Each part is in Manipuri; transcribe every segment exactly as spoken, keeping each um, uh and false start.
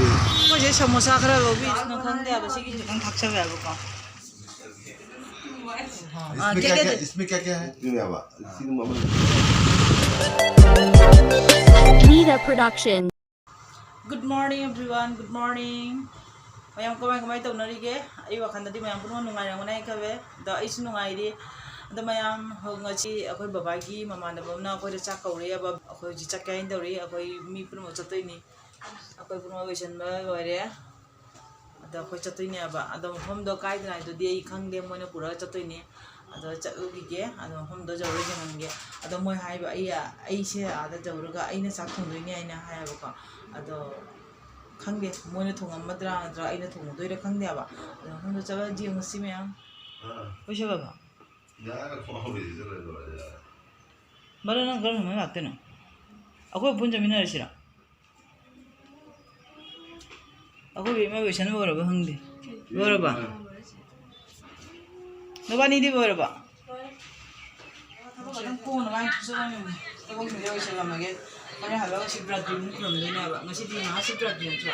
ꯑꯩꯈꯣꯏꯁꯦ ꯁꯃꯣꯁꯥ ꯈꯔ ꯂꯧꯕꯤꯁꯅꯨ ꯈꯪꯗꯦꯕ, ꯁꯤꯒꯤꯁꯦ ꯈꯤꯇꯪ ꯊꯥꯛꯆꯕ ꯌꯥꯕꯀꯣ꯫ ꯑꯥ, इसमें क्या, क्या क्या क्या दे- इसमें क्या क्या है? ꯁꯤꯅꯦꯕ ꯁꯤꯅ ꯃꯃꯜ Nida Production. Good morning everyone, good morning. ꯃꯌꯥꯝ ꯀꯃꯥꯏ ꯀꯃꯥꯏ ꯇꯧꯅꯔꯤꯒꯦ? ꯑꯩ ꯋꯥꯈꯜꯗꯗꯤ ꯃꯌꯥꯝ ꯄꯨꯝꯅꯃꯛ ꯅꯨꯡꯉꯥꯏꯔꯝꯒꯅꯤ ꯍꯥꯏꯅ ꯈꯜꯂꯦ꯫ ꯑꯗꯣ ꯑꯩꯁꯨ ꯅꯨꯡꯉꯥꯏꯔꯤ꯫ ꯑꯗꯣ ꯃꯌꯥꯝ, ꯉꯁꯤ ꯑꯩꯈꯣꯏ ꯕꯕꯥꯒꯤ ꯃꯃꯥꯟꯅꯕ ꯑꯃꯅ ꯑꯩꯈꯣꯏꯗ ꯆꯥꯛ ꯀꯧꯔꯛꯑꯦꯕ꯫ ꯑꯩꯈꯣꯏ ꯍꯧꯖꯤꯛ ꯆꯠꯀꯦ ꯍꯥꯏꯅ ꯇꯧꯔꯤ꯫ ꯑꯩꯈꯣꯏ ꯃꯤ ꯄꯨꯝꯅꯃꯛ ꯆꯠꯇꯣꯏꯅꯤ꯫ ꯑꯩꯈꯣꯏ ꯄꯨꯝꯅꯃꯛ ꯂꯣꯏꯁꯤꯟꯕ ꯂꯣꯏꯔꯦ꯫ ꯑꯗꯣ ꯑꯩꯈꯣꯏ ꯆꯠꯇꯣꯏꯅꯦꯕ꯫ ꯑꯗꯣ ꯃꯐꯝꯗꯣ ꯀꯥꯏꯗꯅꯣ ꯍꯥꯏꯗꯨꯗꯤ ꯑꯩ ꯈꯪꯗꯦ, ꯃꯣꯏꯅ ꯄꯨꯔꯒ ꯆꯠꯇꯣꯏꯅꯦ꯫ ꯑꯗꯣ ꯆꯠꯂꯨꯈꯤꯒꯦ꯫ ꯑꯗꯣ ꯃꯐꯝꯗꯣ ꯌꯧꯔ ꯌꯦꯡꯍꯟꯒꯦ꯫ ꯑꯗꯣ ꯃꯣꯏ ꯍꯥꯏꯕ, ꯑꯩ, ꯑꯩꯁꯦ ꯑꯥꯗ ꯌꯧꯔꯒ ꯑꯩꯅ ꯆꯥꯛ ꯊꯣꯡꯗꯣꯏꯅꯦ ꯍꯥꯏꯅ ꯍꯥꯏꯌꯦꯕꯀꯣ꯫ ꯑꯗꯣ ꯈꯪꯗꯦ, ꯃꯣꯏꯅ ꯊꯣꯡꯉꯝꯃꯗ꯭ꯔꯥ ꯅꯠꯇ꯭ꯔꯒ ꯑꯩꯅ ꯊꯣꯡꯉꯨꯗꯣꯏꯔꯥ ꯈꯪꯗꯦꯕ꯫ ꯑꯗꯣ ꯃꯐꯝꯗꯣ ꯆꯠꯂ ꯌꯦꯡꯉꯁꯤ ꯃꯌꯥꯝ꯫ ꯀꯣꯏꯁꯦ ꯕꯕꯥ꯫ ꯕꯔꯣ, ꯅꯪ ꯀꯔꯝ ꯀꯥꯟꯗ ꯂꯥꯛꯇꯣꯏꯅꯣ? ꯑꯩꯈꯣꯏ ꯄꯨꯟ ꯆꯠꯃꯤꯟꯅꯔꯁꯤꯔꯣ? ꯑꯩꯈꯣꯏ ꯕꯦꯝꯃ ꯂꯣꯏꯁꯟ ꯂꯣꯏꯔꯕ ꯈꯪꯗꯦ꯫ ꯂꯣꯏꯔꯕ? ꯅꯕꯥꯅꯤꯗꯤ ꯂꯣꯏꯔꯕ? ꯊꯕꯛ ꯈꯛꯇꯪ ꯀꯣꯟꯅ ꯃꯥꯏ ꯊꯣꯛꯆꯔꯝꯃꯤꯅꯦ꯫ ꯊꯕꯛꯁꯤꯡꯁꯦ ꯂꯣꯏꯁꯜꯂꯝꯃꯒꯦ꯫ ꯍꯣꯔꯦꯟ ꯍꯜꯂꯛꯑꯒ ꯁꯤꯕꯔꯥꯇ꯭ꯔꯤ ꯑꯃꯨꯛ ꯈꯨꯔꯨꯝꯗꯣꯏꯅꯦꯕ꯫ ꯉꯁꯤꯗꯤ ꯃꯍꯥꯁꯤꯕꯔꯥꯇ꯭ꯔꯤ ꯅꯠꯇ꯭ꯔꯣ?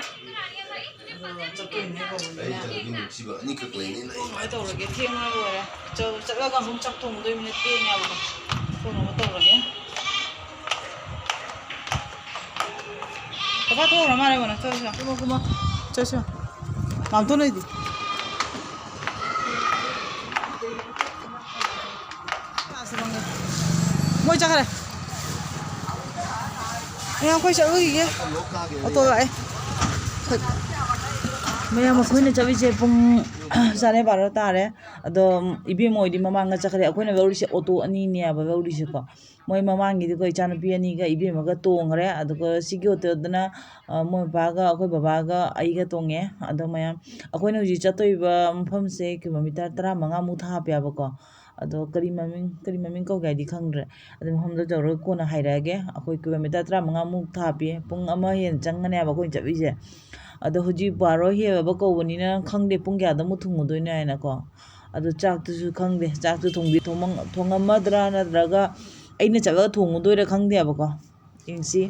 ꯑꯗꯣ ꯆꯠꯇꯣꯏꯅꯦ ꯀꯧꯕꯅꯤꯅ꯫ ꯑꯩ ꯅꯨꯡꯁꯤꯕ ꯑꯅꯤꯈꯛ ꯂꯩꯅꯤꯅ ꯀꯃꯥꯏꯅ ꯇꯧꯔꯒꯦ? ꯊꯦꯡꯉ ꯂꯣꯏꯔꯦ꯫ ꯆꯠ-, ꯆꯠꯂꯒ ꯑꯃꯨꯛ ꯆꯥꯛ ꯊꯣꯡꯗꯣꯏꯅꯤꯅ ꯊꯦꯡꯉꯦꯕꯀꯣ꯫ ꯊꯣꯡꯅꯕ ꯇꯧꯔꯒꯦ꯫ ꯄꯄꯥ ꯊꯣꯛꯈ꯭ꯔ ꯃꯥꯜꯂꯦ ꯕꯣꯅ꯫ ꯆꯠꯂꯁꯤ ꯂꯥꯛꯑꯣ꯫ ꯀꯨꯝꯃꯣ, ꯀꯨꯝꯃꯣ꯫ ꯆꯠꯂꯁꯤ ꯂꯥꯛꯑꯣ꯫ ꯃꯥꯝꯇꯣꯟ ꯂꯩꯗꯤ? ꯃꯣꯏ ꯆꯠꯈ꯭ꯔꯦ꯫ ꯃꯌꯥꯝ ꯑꯩꯈꯣꯏ ꯆꯠꯂꯨꯈꯤꯒꯦ꯫ ꯑꯣꯇꯣ ꯂꯥꯛꯑꯦ꯫ ꯑꯩꯈꯣꯏ ꯃꯌꯥꯝ ꯑꯩꯈꯣꯏꯅ ꯆꯠꯂꯤꯁꯦ ꯄꯨꯡ ꯁꯥꯔꯦ ꯕꯥꯔꯣ ꯇꯥꯔꯦ꯫ ꯑꯗꯣ ꯏꯕꯦꯝꯃ ꯍꯣꯏꯗꯤ ꯃꯃꯥꯡꯗ ꯆꯠꯈ꯭ꯔꯦ꯫ ꯑꯩꯈꯣꯏꯅ ꯂꯧꯔꯤꯁꯦ ꯑꯣꯇꯣ ꯑꯅꯤꯅꯦꯕ ꯂꯧꯔꯤꯁꯦꯀꯣ꯫ ꯃꯣꯏ ꯃꯃꯥꯡꯒꯤꯗꯨꯒ ꯏꯆꯥꯅꯨꯄꯤ ꯑꯅꯤꯒ ꯏꯕꯦꯝꯃꯒ ꯇꯣꯡꯈ꯭ꯔꯦ꯫ ꯑꯗꯨꯒ ꯁꯤꯒꯤ ꯑꯣꯇꯣꯗꯨꯅ, ꯑ, ꯃꯣꯏ ꯕꯕꯥꯒ ꯑꯩꯈꯣꯏ ꯕꯕꯥꯒ ꯑꯩꯒ ꯇꯣꯡꯉꯦ꯫ ꯑꯗꯣ ꯃꯌꯥꯝ, ꯑꯩꯈꯣꯏꯅ ꯍꯧꯖꯤꯛ ꯆꯠꯇꯣꯏꯕ ꯃꯐꯝꯁꯦ ꯀꯤꯂꯣꯃꯤꯇꯔ ꯇꯔꯥꯃꯉꯥꯃꯨꯛ ꯊꯥꯞꯄꯦꯕꯀꯣ꯫ ꯑꯗꯣ ꯀꯔꯤ ꯃꯃꯤꯡ, ꯀꯔꯤ ꯃꯃꯤꯡ ꯀꯧꯒꯦ ꯍꯥꯏꯗꯤ ꯈꯪꯗ꯭ꯔꯦ꯫ ꯑꯗꯨ ꯃꯐꯝꯗꯣ ꯌꯧꯔꯒ ꯀꯣꯟꯅ ꯍꯥꯏꯔꯛꯑꯒꯦ꯫ ꯑꯩꯈꯣꯏ ꯀꯤꯂꯣꯃꯤꯇꯔ ꯇꯔꯥꯃꯉꯥꯃꯨꯛ ꯊꯥꯞꯄꯤ꯫ ꯄꯨꯡ ꯑꯃ ꯍꯦꯟꯅ ꯆꯪꯒꯅꯦꯕ ꯑꯩꯈꯣꯏꯅ ꯆꯠꯂꯤꯁꯦ꯫ ꯑꯗꯣ ꯍꯧꯖꯤꯛ ꯕꯥꯔꯣ ꯍꯦꯜꯂꯕ ꯀꯧꯕꯅꯤꯅ ꯈꯪꯗꯦ ꯄꯨꯡ ꯀꯌꯥꯗ ꯑꯃꯨꯛ ꯊꯨꯡꯉꯨꯗꯣꯏꯅꯣ ꯍꯥꯏꯅꯀꯣ꯫ ꯑꯗꯣ ꯆꯥꯛꯇꯨꯁꯨ ꯈꯪꯗꯦ꯫ ꯆꯥꯛꯇꯨ ꯊꯣꯡꯕꯤ-, ꯊꯣꯡꯉꯝ-, ꯊꯣꯡꯉꯝꯃꯗ꯭ꯔꯥ ꯅꯠꯇ꯭ꯔꯒ ꯑꯩꯅ ꯆꯠꯂꯒ ꯊꯣꯡꯉꯨꯗꯣꯏꯔꯥ ꯈꯪꯗꯦꯕꯀꯣ꯫ ꯌꯦꯡꯁꯤ꯫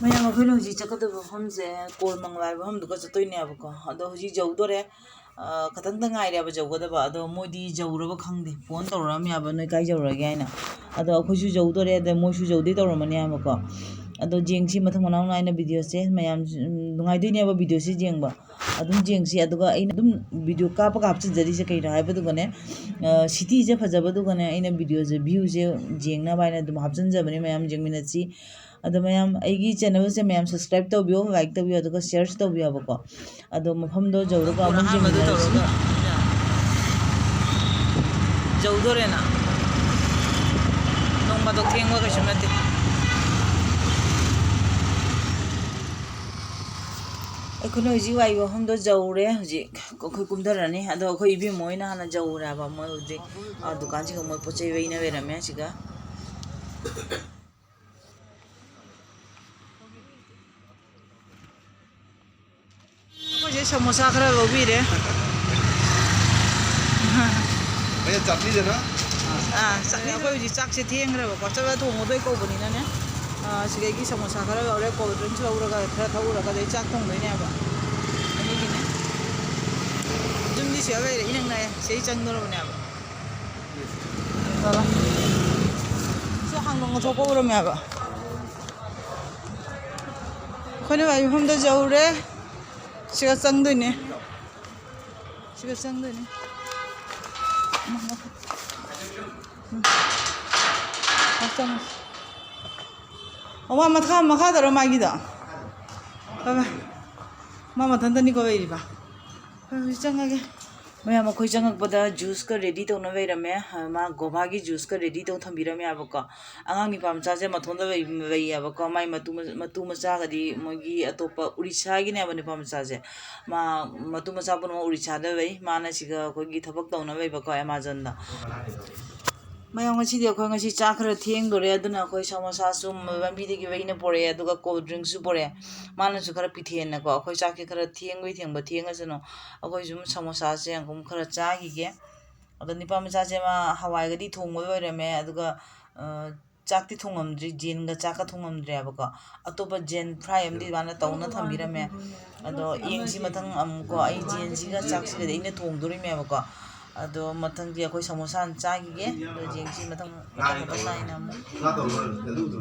ꯃꯌꯥꯝ, ꯑꯩꯈꯣꯏꯅ ꯍꯧꯖꯤꯛ ꯆꯠꯀꯗꯕ ꯃꯐꯝꯁꯦ ꯀꯣꯜ ꯃꯪꯂꯥ ꯍꯥꯏꯕ ꯃꯐꯝꯗꯨꯒ ꯆꯠꯇꯣꯏꯅꯦꯕꯀꯣ꯫ ꯑꯗꯣ ꯍꯧꯖꯤꯛ ꯌꯧꯗꯣꯔꯦ꯫ ꯑ, ꯈꯇꯪꯗ ꯉꯥꯏꯔꯦꯕ ꯌꯧꯒꯗꯕ꯫ ꯑꯗꯣ ꯃꯣꯏꯗꯤ ꯌꯧꯔꯕ ꯈꯪꯗꯦ, ꯐꯣꯟ ꯇꯧꯔꯛꯑꯝꯃꯦꯕ, "ꯅꯣꯏ ꯀꯥꯏ ꯌꯧꯔꯒꯦ?" ꯍꯥꯏꯅ꯫ ꯑꯗꯣ ꯑꯩꯈꯣꯏꯁꯨ ꯌꯧꯗꯣꯔꯦ, ꯑꯗ ꯃꯣꯏꯁꯨ ꯌꯧꯗꯣꯏ ꯇꯧꯔꯝꯃꯅꯦꯕꯀꯣ꯫ ꯑꯗꯣ ꯌꯦꯡꯁꯤ ꯃꯊꯪ ꯃꯅꯥꯎ ꯅꯥꯏꯅ ꯚꯤꯗꯤꯑꯣꯁꯦ ꯃꯌꯥꯝ, ꯎꯝ, ꯅꯨꯡꯉꯥꯏꯗꯣꯏꯅꯦꯕ ꯚꯤꯗꯤꯑꯣꯁꯦ ꯌꯦꯡꯕ꯫ ꯑꯗꯨꯝ ꯌꯦꯡꯁꯤ꯫ ꯑꯗꯨꯒ ꯑꯩꯅ ꯑꯗꯨꯝ ꯚꯤꯗꯤꯑꯣ ꯀꯥꯞꯄꯒ ꯍꯥꯞꯆꯤꯟꯖꯔꯤꯁꯦ ꯀꯩꯅꯣ ꯍꯥꯏꯕꯗꯨꯒꯅꯦ, ꯑ, ꯁꯤꯇꯤꯁꯦ ꯐꯖꯕꯗꯨꯒꯅꯦ ꯑꯩꯅ ꯚꯤꯗꯤꯑꯣꯁꯦ, ꯚ꯭ꯌꯨꯁꯦ ꯌꯦꯡꯅꯕ ꯍꯥꯏꯅ ꯑꯗꯨꯝ ꯍꯥꯞꯆꯤꯟꯖꯕꯅꯦ꯫ ꯃꯌꯥꯝ ꯌꯦꯡꯃꯤꯟꯅꯁꯤ꯫ ꯑꯗꯣ ꯃꯌꯥꯝ ꯑꯩꯒꯤ ꯆꯦꯅꯦꯜꯁꯦ ꯃꯌꯥꯝ ꯁꯕꯁꯀ꯭ꯔꯥꯏꯕ ꯇꯧꯕꯤꯌꯣ, ꯂꯥꯏꯛ ꯇꯧꯕꯤꯌꯣ, ꯑꯗꯨꯒ ꯁꯤꯌꯔꯁꯨ ꯇꯧꯕꯤꯌꯣꯕꯀꯣ꯫ ꯑꯗꯣ ꯃꯐꯝꯗꯣ ꯌꯧꯔꯒ ꯑꯃꯨꯛ ꯑꯍꯥꯟꯕꯗꯣ ꯌꯦꯡꯃꯤꯟꯅꯔꯁꯤ꯫ ꯇꯧꯔꯒ ꯌꯧꯗꯣꯔꯦꯅ꯫ ꯅꯣꯡ ꯐꯥꯗꯣꯛ ꯊꯦꯡꯕ ꯀꯩꯁꯨ ꯅꯠꯇꯦ꯫ ꯑꯩꯈꯣꯏꯅ ꯍꯧꯖꯤꯛ ꯋꯥꯏꯕ ꯃꯐꯝꯗꯣ ꯌꯧꯔꯦ꯫ ꯍꯧꯖꯤꯛ ꯑꯩꯈꯣꯏ ꯀꯨꯝꯊꯔꯅꯤ꯫ ꯑꯗꯣ ꯑꯩꯈꯣꯏ ꯏꯕꯦꯝꯃ ꯍꯣꯏꯅ ꯍꯥꯟꯅ ꯌꯧꯔꯦ ꯍꯥꯏꯕ꯫ ꯃꯣꯏ ꯍꯧꯖꯤꯛ, ꯑ, ꯗꯨꯀꯥꯟꯁꯤꯒ ꯃꯣꯏ ꯄꯣꯠ ꯆꯩ ꯂꯩꯅ ꯂꯩꯔꯝꯃꯦ ꯁꯤꯒ꯫ ꯑꯩꯈꯣꯏꯁꯦ ꯁꯃꯣꯁꯥ ꯈꯔ ꯂꯧꯕꯤꯔꯦ꯫ ꯆꯠꯅꯤꯗꯅ? ꯑꯥ, ꯆꯠꯅꯤ꯫ ꯑꯩꯈꯣꯏ ꯍꯧꯖꯤꯛ ꯆꯥꯛꯁꯦ ꯊꯦꯡꯈ꯭ꯔꯦꯕꯀꯣ, ꯆꯠꯂ ꯊꯣꯡꯉꯗꯣꯏ ꯀꯧꯕꯅꯤꯅꯅꯦ꯫ ꯑꯥ, ꯁꯤꯗꯒꯤ ꯁꯃꯣꯁꯥ ꯈꯔ ꯂꯧꯔꯦ, ꯀꯣꯜ ꯗ꯭ꯔꯤꯡꯁ ꯂꯧꯔꯒ ꯈꯔ ꯊꯛꯎꯔꯒ ꯑꯗꯩ ꯆꯥꯛ ꯊꯣꯡꯗꯣꯏꯅꯦꯕ꯫ ꯑꯗꯨꯒꯤꯅꯦ꯫ ꯌꯨꯝꯗꯤ ꯁꯤꯗ ꯂꯩꯔꯦ, ꯏꯅꯛ ꯅꯛꯑꯦ꯫ ꯁꯤꯗꯩ ꯆꯪꯗꯣꯔꯕꯅꯦꯕ꯫ ꯁꯤ ꯍꯥꯡꯗꯣꯡ ꯊꯣꯛꯄ ꯎꯔꯝꯃꯦꯕ꯫ ꯑꯩꯈꯣꯏꯅ ꯃꯐꯝꯗ ꯌꯧꯔꯦ꯫ ꯁꯤꯒ ꯆꯪꯗꯣꯏꯅꯦ꯫ ꯁꯤꯒ ꯆꯪꯗꯣꯏꯅꯦ꯫ ꯎꯝ꯫ ꯆꯪꯉꯣ꯫ ꯑꯣ, ꯃꯥ ꯃꯈꯥ, ꯃꯈꯥꯗꯔꯣ ꯃꯥꯒꯤꯗꯣ? ꯍꯣꯏ, ꯍꯣꯏ꯫ ꯃꯥ ꯃꯊꯟꯇꯅꯤꯀꯣ ꯂꯩꯔꯤꯕ꯫ ꯍꯣꯏ, ꯍꯧꯖꯤꯛ ꯆꯪꯉꯒꯦ꯫ ꯃꯌꯥꯝ, ꯑꯩꯈꯣꯏ ꯆꯪꯉꯛꯄꯗ ꯖꯨꯁꯀ ꯔꯦꯗꯤ ꯇꯧꯅ ꯂꯩꯔꯝꯃꯦ꯫ ꯃꯥ ꯒꯣꯚꯥꯒꯤ ꯖꯨꯁꯀ ꯔꯦꯗꯤ ꯇꯧ ꯊꯝꯕꯤꯔꯝꯃꯦꯕꯀꯣ꯫ ꯑꯉꯥꯡ ꯅꯤꯄꯥ ꯃꯆꯥꯁꯦ ꯃꯊꯣꯟꯗ ꯂꯩ-, ꯂꯩꯌꯦꯕꯀꯣ꯫ ꯃꯥꯏ ꯃꯇꯨ-, ꯃꯇꯨ ꯃꯆꯥꯒꯗꯤ ꯃꯣꯏꯒꯤ ꯑꯇꯣꯞꯄ ꯎꯔꯤꯁꯥꯒꯤꯅꯦꯕ ꯅꯤꯄꯥ ꯃꯆꯥꯁꯦ꯫ ꯃꯥ ꯃꯇꯨ ꯃꯆꯥ ꯄꯨꯝꯅꯃꯛ ꯎꯔꯤꯁꯥꯗ ꯂꯩ꯫ ꯃꯥꯅ ꯁꯤꯒ ꯑꯩꯈꯣꯏꯒꯤ ꯊꯕꯛ ꯇꯧꯅ ꯂꯩꯕꯀꯣ, ꯑꯦꯃꯥꯖꯣꯟꯗ꯫ ꯃꯌꯥꯝ, ꯉꯁꯤꯗꯤ ꯑꯩꯈꯣꯏ ꯉꯁꯤ ꯆꯥꯛ ꯈꯔ ꯊꯦꯡꯗꯣꯔꯦ, ꯑꯗꯨꯅ ꯑꯩꯈꯣꯏ ꯁꯃꯣꯁꯥꯁꯨ ꯂꯝꯕꯤꯗꯒꯤ ꯏꯕꯥꯏꯅ ꯄꯣꯔꯛꯑꯦ, ꯑꯗꯨꯒ cold drinkꯁꯨ ꯄꯣꯔꯛꯑꯦ꯫ ꯃꯥꯅꯁꯨ ꯈꯔ ꯄꯤꯊꯦꯟꯅꯀꯣ, ꯑꯩꯈꯣꯏ ꯆꯥꯛꯁꯦ ꯈꯔ ꯊꯦꯡꯕꯩ ꯊꯦꯡꯕ ꯊꯦꯡꯉꯁꯅꯨ, ꯑꯩꯈꯣꯏ ꯁꯨꯝ ꯁꯃꯣꯁꯥꯁꯦ ꯑꯗꯨꯝ ꯈꯔ ꯆꯥꯈꯤꯒꯦ꯫ ꯑꯗꯣ ꯅꯤꯄꯥ ꯃꯆꯥꯁꯦ ꯃꯥ ꯍꯋꯥꯏꯒꯗꯤ ꯊꯣꯡꯕ ꯂꯣꯏꯔꯝꯃꯦ, ꯑꯗꯨꯒ, ꯑ, ꯆꯥꯛꯇꯤ ꯊꯣꯡꯉꯝꯗ꯭ꯔꯤ, ꯖꯦꯟꯒ ꯆꯥꯛꯀ ꯊꯣꯡꯉꯝꯗ꯭ꯔꯦꯕꯀꯣ꯫ ꯑꯇꯣꯞꯄ ꯖꯦꯟ fry ꯑꯃꯗꯤ ꯃꯥꯅ ꯇꯧꯅ ꯊꯝꯕꯤꯔꯝꯃꯦ꯫ ꯑꯗꯣ ꯌꯦꯡꯁꯤ ꯃꯊꯪ ꯑꯃꯨꯛꯀꯣ, ꯑꯩ ꯖꯦꯟꯁꯤꯒ ꯆꯥꯛꯁꯤꯒꯗꯤ ꯑꯩꯅ ꯊꯣꯡꯗꯣꯔꯤꯃꯦꯕꯀꯣ꯫ ꯑꯗꯣ ꯃꯊꯪꯗꯤ ꯑꯩꯈꯣꯏ ꯁꯃꯣꯁꯥ ꯍꯥꯟꯅ ꯆꯥꯈꯤꯒꯦ, ꯑꯗꯣ ꯌꯦꯡꯁꯤ ꯃꯊꯪ, ꯃꯊꯪ, ꯃꯊꯪ ꯅꯥꯏꯅ ꯑꯃꯨꯛ꯫ ना तो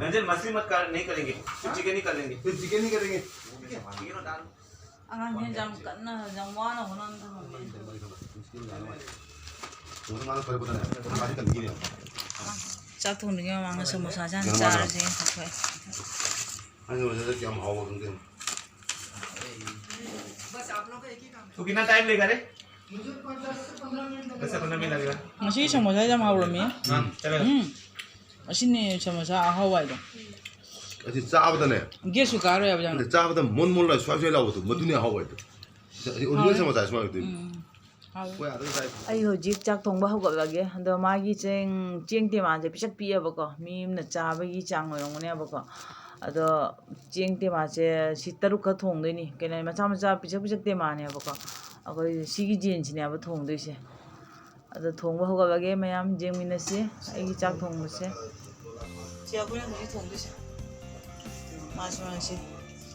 रंजन, मछली मत कर, नहीं करेंगे, सिर्फ चिकन ही कर लेंगे। सिर्फ चिकन ही करेंगे। ठीक है? ठीक है ना, डाल। ꯑꯉꯥꯡꯁꯤꯅ ꯌꯥꯝ ꯀꯟꯅ, ꯌꯥꯝ ꯋꯥꯅ ꯍꯣꯠꯅꯅ ꯊꯝꯃꯝꯃꯦ꯫ वो तो मानो करे पता नहीं, वो तो खाली कर दिए। ꯆꯥꯛ ꯊꯣꯡꯗ꯭ꯔꯤꯉꯩ ꯃꯃꯥꯡꯗ ꯁꯃꯣꯁꯥꯁꯦ ꯍꯥꯟꯅ ꯆꯥꯔꯁꯦ ꯑꯩꯈꯣꯏ꯫ हाँ, वो तो क्या हम हावा बन गए। तो कितना टाइम लेगा रे? दस से पंद्रह मिनट लगेगा। ꯉꯁꯤ ꯁꯃꯣꯁꯥ ꯌꯥꯝ ꯍꯥꯎꯔꯝꯃꯤ꯫ हाँ, चलेगा। ꯎꯝ, ꯑꯁꯤꯅꯦ ꯁꯃꯣꯁꯥ ꯑꯍꯥꯎꯕ ꯍꯥꯏꯗꯣ꯫ ꯑꯁꯤ ꯆꯥꯕꯗꯅꯦ, ꯒꯦꯁꯁꯨ ꯀꯥꯔꯣꯏ ꯍꯥꯏꯕ ꯌꯥꯝꯅ꯫ ꯑꯗ ꯆꯥꯕꯗ ꯃꯣꯟ ꯃꯣꯟ ꯂꯥꯎ ꯁ꯭ꯋꯥꯏ ꯁ꯭ꯋꯥꯏ ꯂꯥꯎꯕꯗꯣ, ꯃꯗꯨꯅꯦ ꯑꯍꯥꯎꯕ ꯍꯥꯏꯗꯣ꯫ ꯑꯁꯤ original ꯍꯥꯎꯋꯦ꯫ ꯁꯃꯣꯁꯥ ꯁꯨꯃꯥꯏꯅ ꯑꯣꯏꯗꯣꯏꯅꯤ꯫ ꯎꯝ, ꯍꯥꯎꯋꯦ꯫ ꯑꯩꯈꯣꯏ ꯑꯥꯗ ꯆꯥꯏ꯫ ꯑꯩ ꯍꯧꯖꯤꯛ ꯆꯥꯛ ꯊꯣꯡꯕ ꯍꯧꯒꯠꯂꯒꯦ꯫ ꯑꯗꯣ ꯃꯥꯒꯤ ꯆꯦꯡ, ꯆꯦꯡ ꯇꯦꯃꯥꯁꯦ ꯄꯤꯁꯛ ꯄꯤꯛꯑꯦꯕꯀꯣ, ꯃꯤ ꯑꯃꯅ ꯆꯥꯕꯒꯤ ꯆꯥꯡ ꯑꯣꯏꯔꯝꯒꯅꯦꯕꯀꯣ꯫ ꯑꯗꯣ ꯆꯦꯡ ꯇꯦꯃꯥꯁꯦ ꯁꯤ ꯇꯔꯨꯛꯈꯛ ꯊꯣꯡꯗꯣꯏꯅꯤ꯫ ꯀꯩꯅꯣ, ꯃꯆꯥ ꯃꯆꯥ ꯄꯤꯁꯛ ꯄꯤꯁꯛ ꯇꯦꯃꯥꯅꯦꯕꯀꯣ꯫ ꯑꯩꯈꯣꯏ ꯁꯤꯒꯤ ꯖꯦꯟꯁꯤꯅꯦꯕ ꯊꯣꯡꯗꯣꯏꯁꯦ꯫ ꯑꯗꯣ ꯊꯣꯡꯕ ꯍꯧꯒꯠꯂꯒꯦ ꯃꯌꯥꯝ, ꯌꯦꯡꯃꯤꯟꯅꯁꯤ ꯑꯩꯒꯤ ꯆꯥꯛ ꯊꯣꯡꯕꯁꯦ꯫ ꯁꯤ ꯑꯩꯈꯣꯏꯅ ꯍꯧꯖꯤꯛ ꯊꯣꯡꯗꯣꯏꯁꯦ꯫ ꯃꯥꯁꯨ ꯃꯥꯁꯤ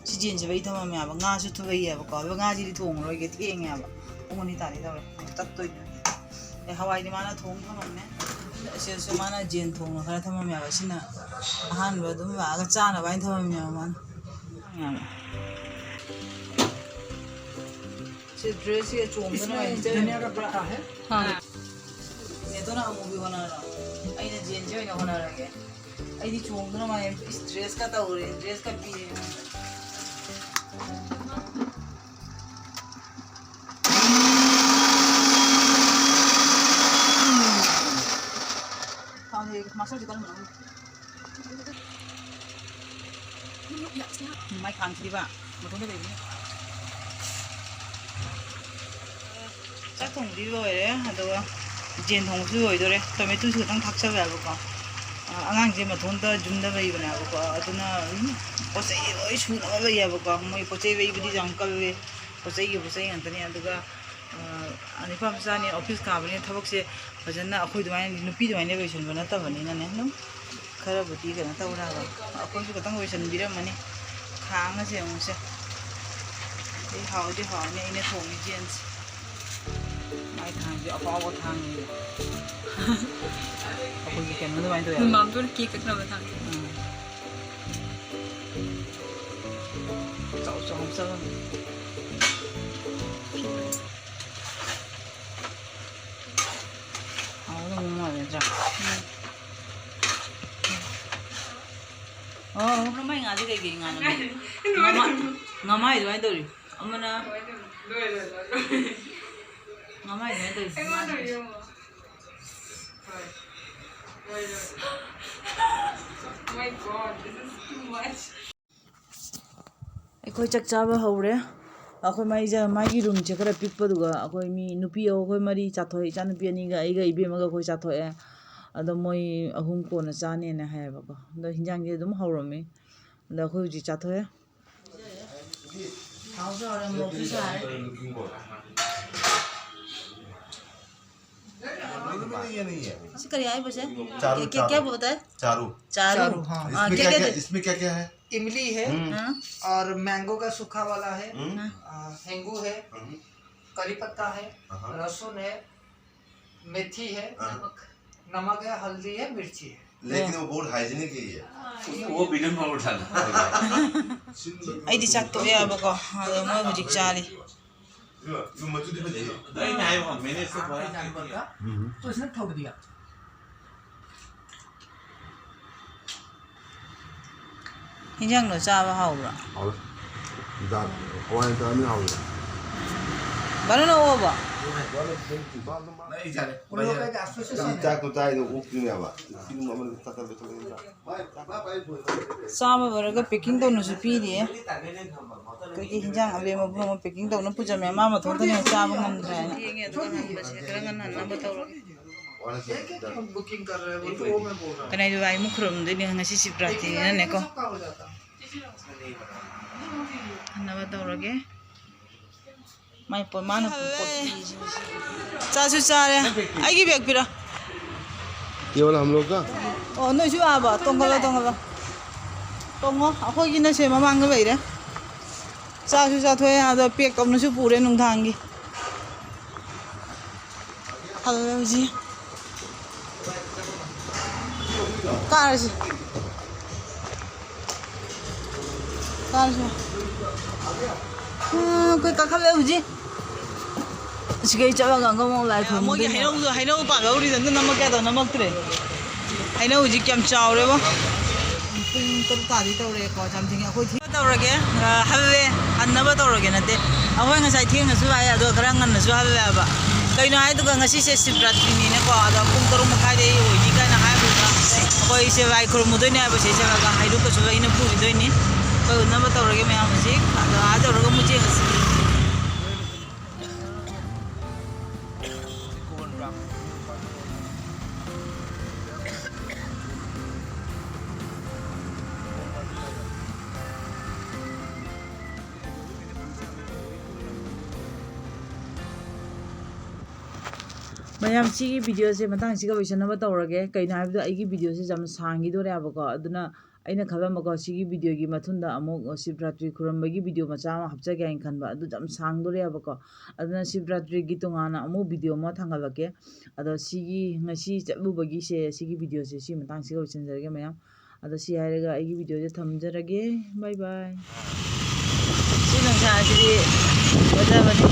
ꯁꯤ ꯖꯦꯟꯁꯤꯕ ꯑꯩ ꯊꯝꯃꯝꯃꯦꯕ꯫ ꯉꯥꯁꯨ ꯊꯣꯛꯂꯛꯏꯑꯕꯀꯣ꯫ ꯑꯗꯣ ꯉꯥꯁꯤꯗꯤ ꯊꯣꯡꯉꯔꯣꯏꯒꯦ, ꯊꯦꯡꯉꯦꯕ꯫ ꯄꯨꯡ ꯑꯅꯤ ꯇꯥꯔꯦ ꯇꯧꯔꯦ꯫ ꯇꯠꯇꯣꯏꯅꯦ꯫ ꯑꯦ, ꯍꯋꯥꯏꯗꯤ ꯃꯥꯅ ꯊꯣꯡ ꯊꯝꯃꯝꯃꯦ꯫ ꯑꯁꯤꯗꯁꯨ ꯃꯥꯅ ꯖꯦꯟ ꯊꯣꯡꯅ ꯈꯔ ꯊꯝꯃꯝꯃꯦꯕ꯫ ꯁꯤꯅ ꯑꯍꯥꯟꯕ ꯑꯗꯨꯝ ꯂꯥꯛꯑꯒ ꯆꯥꯅꯕ ꯍꯥꯏꯅ ꯊꯝꯃꯝꯃꯦꯕ ꯃꯥꯅ꯫ ꯁꯤ ꯗ꯭ꯔꯦꯁꯁꯤꯒ ꯆꯣꯡꯗꯅ ꯏꯁꯃꯦ ꯍꯦꯟꯖꯔꯤꯅꯦ꯫ ꯙꯅꯤꯌꯥ ꯀꯥ ꯄꯠꯇꯥ ꯍꯦ꯫ ꯍꯥ꯫ ꯅꯦꯇꯣꯅ ꯑꯃꯨꯕꯤ ꯍꯣꯠꯅꯔꯣ꯫ ꯑꯩꯅ ꯖꯦꯟꯁꯦ ꯑꯣꯏꯅ ꯍꯣꯠꯅꯔꯒꯦ꯫ ꯑꯩꯗꯤ ꯆꯣꯡꯗꯅ ꯃꯥ ꯗ꯭ꯔꯦꯁꯀ ꯇꯧꯔꯦ, ꯗ꯭ꯔꯦꯁꯀ ꯄꯤꯔꯦ꯫ ꯈꯪꯗꯦ, ꯃꯥꯁꯇꯔꯁꯦ ꯀꯔꯝꯕꯅꯣ ꯈꯪꯗꯦ꯫ ꯃꯥꯏ ꯈꯥꯡꯈꯤꯕ ꯃꯇꯣꯝꯗ ꯂꯩꯕꯅꯤ꯫ ꯆꯥꯛ ꯊꯣꯡꯕꯗꯤ ꯂꯣꯏꯔꯦ, ꯑꯗꯨꯒ ꯌꯦꯟ ꯊꯣꯡꯕꯁꯨ ꯑꯣꯏꯗꯣꯔꯦ꯫ ꯇꯣꯃꯦꯇꯣꯁꯨ ꯈꯤꯇꯪ ꯊꯥꯛꯆꯜꯂꯦꯕꯀꯣ꯫ ꯑ, ꯑꯉꯥꯡꯁꯦ ꯃꯇꯣꯝꯇ ꯌꯨꯝꯗ ꯂꯩꯕꯅꯦꯕꯀꯣ, ꯑꯗꯨꯅ ꯑꯗꯨꯝ ꯄꯣꯠ ꯆꯩ ꯂꯣꯏ ꯁꯨꯅꯕ ꯂꯩꯌꯦꯕꯀꯣ꯫ ꯃꯣꯏ ꯄꯣꯠ ꯆꯩ ꯂꯩꯕꯗꯤ ꯌꯥꯝ ꯀꯜꯂꯦ, ꯄꯣꯠ ꯆꯩꯒꯤ ꯄꯣꯠ ꯆꯩ ꯉꯥꯛꯇꯅꯤ꯫ ꯑꯗꯨꯒ, ꯑ, ꯅꯨꯄꯥ ꯃꯆꯥꯅꯤ, ꯑꯣꯐꯤꯁ ꯀꯥꯕꯅꯤꯅ ꯊꯕꯛꯁꯦ ꯐꯖꯅ ꯑꯩꯈꯣꯏ ꯑꯗꯨꯃꯥꯏꯅ, ꯅꯨꯄꯤ ꯑꯗꯨꯃꯥꯏꯅ ꯂꯣꯏꯁꯤꯟꯕ ꯅꯠꯇꯕꯅꯤꯅꯅꯦ, ꯑꯗꯨꯝ ꯈꯔꯕꯨꯗꯤ ꯀꯩꯅꯣ ꯇꯧꯔꯕ, ꯑꯩꯈꯣꯏꯁꯨ ꯈꯤꯇꯪ ꯂꯣꯏꯁꯤꯟꯕꯤꯔꯝꯃꯅꯤ꯫ ꯈꯥꯡꯉꯁꯦ ꯑꯃꯨꯛꯁꯦ꯫ ꯑꯩ ꯍꯥꯎꯗꯤ ꯍꯥꯎꯅꯤ ꯑꯩꯅ ꯊꯣꯡꯉꯤ ꯌꯦꯟꯁꯦ꯫ ꯃꯥꯏ ꯊꯥꯡꯁꯦ ꯑꯐꯥꯎꯕ ꯊꯥꯡꯅꯤ꯫ ꯑꯩꯈꯣꯏꯒꯤ ꯀꯩꯅꯣ ꯑꯗꯨꯃꯥꯏꯅ ꯇꯧꯋꯦ꯫ ꯃꯥꯝꯇꯣꯟ ꯀꯦꯛ ꯀꯛꯅꯕ ꯊꯥꯡ꯫ ꯎꯝ꯫ ꯆꯥꯎ ꯆꯥꯎ ꯆꯥꯎ꯫ ꯍꯥꯎꯗꯧ ꯃꯥꯜꯂꯦ ꯅꯠꯇ꯭ꯔꯥ? ꯎꯝ꯫ ꯑꯣ, ꯅꯃꯥꯏ ꯉꯥꯁꯦ ꯀꯩꯀꯩ ꯉꯥꯅꯣ? ꯉꯃꯥꯏ꯫ ꯉꯃꯥꯏ ꯑꯗꯨꯃꯥꯏꯅ ꯇꯧꯔꯤ꯫ ꯑꯃꯅ ꯂꯣꯏꯔꯦ, ꯂꯣꯏꯔꯦ꯫ ꯉꯃꯥꯏ ꯑꯗꯨꯃꯥꯏꯅ ꯇꯧꯔꯤ꯫ ꯑꯩꯉꯣꯟꯗ ꯌꯦꯡꯉꯣ꯫ ꯍꯣꯏ꯫ ꯂꯣꯏꯔꯦ꯫ Oh my God, this is too much. ꯑꯩꯈꯣꯏ ꯆꯥꯛ ꯆꯥꯕ ꯍꯧꯔꯦ꯫ ꯑꯩꯈꯣꯏ ꯃꯩꯁꯦ, ꯃꯥꯒꯤ ꯔꯨꯝꯁꯦ ꯈꯔ ꯄꯤꯛꯄꯗꯨꯒ ꯑꯩꯈꯣꯏ ꯃꯤ ꯅꯨꯄꯤ ꯑꯩꯈꯣꯏ ꯃꯔꯤ ꯆꯥꯊꯣꯛꯑꯦ꯫ ꯏꯆꯥꯅꯨꯄꯤ ꯑꯅꯤꯒ ꯑꯩꯒ ꯏꯕꯦꯝꯃꯒ ꯑꯩꯈꯣꯏ ꯆꯥꯊꯣꯛꯑꯦ꯫ ꯑꯗꯣ ꯃꯣꯏ ꯑꯍꯨꯝ ꯀꯣꯟꯅ ꯆꯥꯅꯦꯅ ꯍꯥꯏꯌꯦꯕꯀꯣ꯫ ꯑꯗꯣ ꯍꯤꯟꯖꯥꯡꯗꯤ ꯑꯗꯨꯝ ꯍꯧꯔꯝꯃꯤ꯫ ꯑꯗꯣ ꯑꯩꯈꯣꯏ ꯍꯧꯖꯤꯛ ꯆꯥꯊꯣꯛꯑꯦ꯫ ꯍꯥꯎꯁꯨ ꯍꯥꯎꯔꯦ, ꯃꯣꯔꯣꯛꯁꯨ ꯁꯥꯔꯦ꯫ ꯁꯤ ꯀꯔꯤ ꯍꯥꯏꯕꯁꯦ? ꯆꯥꯔꯨ, ꯀꯌꯥ, ꯀꯌꯥ, ꯆꯥꯔꯨ꯫ ꯀꯌꯥ ꯕꯣꯜꯇ ꯍꯥꯏ? ꯆꯥꯔꯨ꯫ ꯆꯥꯔꯨ꯫ ꯆꯥꯔꯨ, ꯍꯥ꯫ इसमें क्या क्या, इसमें क्या क्या है? इमली है। हम्म। हाँ। और मैंगो का सूखा वाला है। हम्म। आ, हेंगू है। हम्म। करी पत्ता है। हाँ। लहसुन है। मेथी है। हाँ। नमक है, हल्दी है, मिर्ची है। लेकिन वो बहुत हाइजीनिक ही है। वो बिडन पाउडर डाला। ꯑꯩꯗꯤ ꯆꯥꯛ ꯇꯣꯛꯑꯦꯕꯀꯣ, ꯑꯗꯣ ꯃꯣꯏ ꯍꯧꯖꯤꯛ ꯆꯥꯔꯤ꯫ नहीं, नहीं, वो मैंने इसको बोला था। तो इसने ठोक दिया। ꯍꯤꯟꯖꯥꯡꯗꯣ ꯆꯥꯕ ꯍꯥꯎꯕ꯭ꯔꯣ? ꯍꯥꯎꯋꯦ꯫ ꯗꯥꯜ, ꯍꯋꯥꯏ ꯗꯥꯜꯅ ꯍꯥꯎꯋꯦ꯫ ꯕꯥꯂꯨꯅ ꯑꯣꯛꯑꯕꯣ? ꯆꯥꯛꯇꯣ ꯆꯥꯏꯗꯣ ꯑꯣꯛꯇ꯭ꯔꯤꯅꯦꯕ꯫ ꯁꯤ ꯑꯃꯅ ꯇꯛꯈꯠ ꯂꯣꯏꯁꯜꯂꯒ ꯆꯥꯕ ꯂꯣꯏꯔꯒ packing ꯇꯧꯅꯁꯨ ꯄꯤꯔꯤꯌꯦ꯫ ꯑꯩꯈꯣꯏꯒꯤ ꯍꯤꯟꯖꯥꯡ ꯑꯔꯦꯝꯕ ꯄꯨꯝꯅꯃꯛ packing ꯇꯧꯅ ꯄꯨꯖꯔꯝꯃꯦ꯫ ꯃꯥ ꯃꯇꯣꯝꯇꯅ ꯍꯦꯛ ꯆꯥꯕ ꯉꯝꯗ꯭ꯔꯦ ꯍꯥꯏꯅ꯫ ꯌꯦꯡꯉꯦ, ꯑꯗꯨꯒ ꯍꯟꯕꯁꯦ ꯈꯔ ꯉꯟꯅ ꯍꯟꯅꯕ ꯇꯧꯔꯒꯦ꯫ ये क्या, क्यों बुकिंग कर रहे हैं? वो तो वो मैं बोल रहा हूँ। ꯀꯅꯥꯏꯗꯨ ꯑꯩ ꯑꯃꯨꯛ ꯈꯨꯔꯨꯝꯗꯣꯏꯅꯦ, ꯉꯁꯤ ꯁꯤꯕꯔꯥꯇ꯭ꯔꯤꯅꯤꯅꯅꯦꯀꯣ꯫ सबका हो जाता। ꯈꯟꯅꯕ ꯇꯧꯔꯒꯦ꯫ ꯃꯥꯏ ꯄꯣ-, ꯃꯥꯅ ꯄꯣꯠ ꯄꯤꯔꯤꯁꯦ꯫ ꯆꯥꯁꯨ ꯆꯥꯔꯦ꯫ ꯑꯩꯒꯤ ꯕꯦꯒ ꯄꯤꯔꯣ꯫ ये वाला हम लोग का? ꯑꯣ, ꯅꯣꯏꯁꯨ ꯂꯥꯛꯑꯕ? ꯇꯣꯡꯈꯠꯂꯣ, ꯇꯣꯡꯈꯠꯂꯣ꯫ ꯇꯣꯡꯉꯣ, ꯑꯩꯈꯣꯏꯒꯤꯅ ꯁꯦ ꯃꯃꯥꯡꯗ ꯂꯩꯔꯦ꯫ ꯆꯥꯁꯨ ꯆꯥꯊꯣꯛꯑꯦ, ꯑꯗꯣ ꯄꯦꯛ ꯇꯧꯅꯁꯨ ꯄꯨꯔꯦ ꯅꯨꯡꯗꯥꯡꯒꯤ꯫ ꯍꯜꯂꯦ ꯍꯧꯖꯤꯛ꯫ ꯀꯥꯔꯁꯤ꯫ ꯀꯥꯔꯁꯤ꯫ ꯑꯥ, ꯑꯩꯈꯣꯏ ꯀꯥꯈꯠꯂꯦ ꯍꯧꯖꯤꯛ꯫ ꯁꯤꯒꯩ ꯆꯠꯂꯒ ꯑꯃꯨꯛ ꯂꯥꯏ ꯈꯨꯔꯨꯝꯃꯨꯗꯣꯏꯅꯦ꯫ ꯃꯣꯏꯒꯤ ꯍꯩꯅꯧꯗꯣ, ꯍꯩꯅꯧ ꯄꯥꯟꯕ ꯍꯧꯔꯤꯗꯣ ꯑꯝꯇ ꯅꯝꯃꯛꯀꯦ ꯍꯥꯏꯗꯣ ꯅꯝꯃꯛꯇ꯭ꯔꯦ꯫ ꯍꯩꯅꯧ ꯍꯧꯖꯤꯛ ꯀꯌꯥꯝ ꯆꯥꯎꯔꯦꯕꯣ꯫ ꯄꯨꯡ ꯇꯔꯨꯛ ꯇꯥꯗꯤ ꯇꯧꯔꯦꯀꯣ, ꯌꯥꯝ ꯊꯦꯡꯉꯦ꯫ ꯑꯩꯈꯣꯏ ꯊꯦꯡ- ꯇꯧꯔꯒꯦ, ꯑ, ꯍꯜꯂꯦ, ꯍꯟꯅꯕ ꯇꯧꯔꯒꯦ ꯅꯠꯇꯦ꯫ ꯑꯩꯈꯣꯏ ꯉꯁꯥꯏ ꯊꯦꯡꯅꯁꯨ ꯂꯥꯛꯑꯦ, ꯑꯗꯣ ꯈꯔ ꯉꯟꯅꯁꯨ ꯍꯜꯂꯦꯕ꯫ ꯀꯩꯅꯣ ꯍꯥꯏꯗꯨꯒ ꯉꯁꯤꯁꯦ ꯁꯤꯕꯔꯥꯇ꯭ꯔꯤꯅꯤꯅꯀꯣ, ꯑꯗꯣ ꯄꯨꯡ ꯇꯔꯨꯛ ꯃꯈꯥꯏꯗ ꯑꯩ ꯑꯣꯏꯅꯤ ꯀꯥꯏꯅ ꯍꯥꯏꯕꯗꯨꯗ ꯑꯩꯈꯣꯏꯁꯦ ꯂꯥꯏ ꯈꯨꯔꯨꯝꯃꯨꯗꯣꯏꯅꯦ ꯍꯥꯏꯕꯁꯦ ꯆꯠꯂꯒ ꯍꯩꯔꯨꯛꯀꯁꯨ ꯑꯩꯅ ꯄꯨꯈꯤꯗꯣꯏꯅꯤ꯫ ꯑꯩꯈꯣꯏ ꯎꯅꯕ ꯇꯧꯔꯒꯦ ꯃꯌꯥꯝ ꯍꯧꯖꯤꯛ, ꯑꯗꯣ ꯑꯥ ꯇꯧꯔꯒ ꯑꯃꯨꯛ ꯌꯦꯡꯉꯁꯤ꯫ ꯃꯌꯥꯝ, ꯁꯤꯒꯤ ꯚꯤꯗꯤꯑꯣꯁꯦ ꯃꯇꯥꯡꯁꯤꯒ ꯂꯣꯏꯁꯟꯅꯕ ꯇꯧꯔꯒꯦ꯫ ꯀꯩꯅꯣ ꯍꯥꯏꯕꯗ ꯑꯩꯒꯤ ꯚꯤꯗꯤꯑꯣꯁꯦ ꯌꯥꯝ ꯁꯥꯡꯈꯤꯗꯣꯔꯦꯕꯀꯣ, ꯑꯗꯨꯅ ꯑꯩꯅ ꯈꯜꯂꯝꯕꯀꯣ, ꯁꯤꯒꯤ ꯚꯤꯗꯤꯑꯣꯒꯤ ꯃꯊꯨꯟꯗ ꯑꯃꯨꯛ ꯁꯤꯕꯔꯥꯇ꯭ꯔꯤ ꯈꯨꯔꯨꯝꯕꯒꯤ ꯚꯤꯗꯤꯑꯣ ꯃꯆꯥ ꯑꯃ ꯍꯥꯞꯆꯒꯦ ꯍꯥꯏꯅ ꯈꯟꯕ, ꯑꯗꯨ ꯌꯥꯝ ꯁꯥꯡꯗꯣꯔꯦꯕꯀꯣ꯫ ꯑꯗꯨꯅ ꯁꯤꯕꯔꯥꯇ꯭ꯔꯤꯒꯤ ꯇꯣꯉꯥꯟꯅ ꯑꯃꯨꯛ ꯚꯤꯗꯤꯑꯣ ꯑꯃ ꯊꯥꯡꯒꯠꯂꯛꯀꯦ꯫ ꯑꯗꯣ ꯁꯤꯒꯤ ꯉꯁꯤ ꯆꯠꯂꯨꯕꯒꯤꯁꯦ, ꯁꯤꯒꯤ ꯚꯤꯗꯤꯑꯣꯁꯦ ꯁꯤ ꯃꯇꯥꯡꯁꯤꯒ ꯂꯣꯏꯁꯤꯟꯖꯔꯒꯦ ꯃꯌꯥꯝ꯫ ꯑꯗꯣ ꯁꯤ ꯍꯥꯏꯔꯒ ꯑꯩꯒꯤ ꯚꯤꯗꯤꯑꯣꯁꯦ ꯊꯝꯖꯔꯒꯦ꯫ ꯕꯥꯏ ꯕꯥꯏ꯫ ꯁꯤ ꯅꯨꯡꯁꯥꯁꯤꯗꯤ ꯐꯖꯕꯅꯤ꯫